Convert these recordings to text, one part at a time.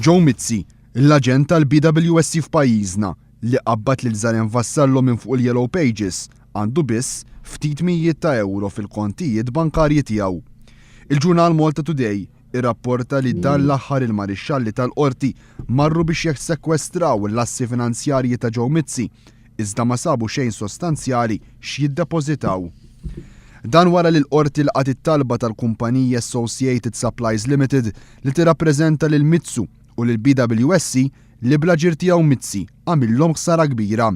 Joe Mizzi, l-aġent tal-BWSC f'pajjiżna li qabbad lil Zaren Vassallo minn fuq il-Yellow Pages, għandu biss ftit mijiet ta' ewro fil-kontijiet bankarji tiegħu. Il-ġurnal Malta Today irrapporta li dan l-aħħar il-marixxalli tal-Qorti marru biex jissekwestraw l-assi finanzjarji ta' Joe Mizzi iżda ma sabu xejn sostanzjali x'jiddepożitaw. Dan wara li l-Qorti laqgħet it-talba tal-kumpanija Associated Supplies Limited li tirrappreżenta lil Mizzu u lil BWSC li bl-aġir tiegħu Mizzi għamillhom ħsara kbira.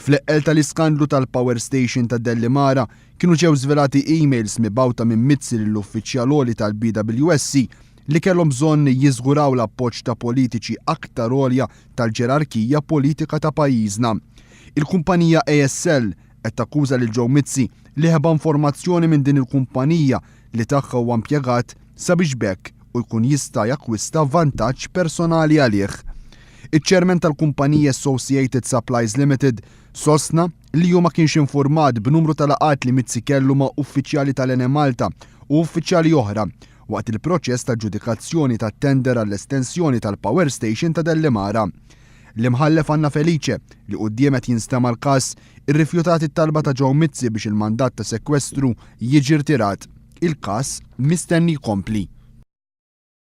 Fl-eqqel tal-iskandlu tal-Power Station ta' Dellimara kienu ġew żvelati emails mibgħuta minn Mizzi lill-uffiċjal għoli tal-BWSC li kellhom bżonn jiżguraw l-appoġġ ta' politiċi aktar għolja tal-ġerarkija politika ta' pajjiżna. Il-kumpanija ASL qed takkuża lil Joe Mizzi li ħeba informazzjoni minn din il-kumpanija li tagħha huwa impjegat sabiex b'hekk u jkun jista' jakkwista vantaġġ personali għalih. Iċ-chairman tal-kumpanija Associated Supplies Limited sostna li hu ma kienx infurmat b'numru ta' laqgħat li Mizzi kellu ma' uffiċjali tal-Enemalta u uffiċjali oħra waqt il-proċess ta' aġġudikazzjoni tat-tender għall-estensjoni tal-power station ta' Dellimara. L-Imħallef Anna Felice, li quddiem qed jinstema' l-każ, irrifjutat it-talba ta' Joe Mizzi biex il-mandat ta' sekwestru jiġi rtirat. Il-każ mistenni jkompli.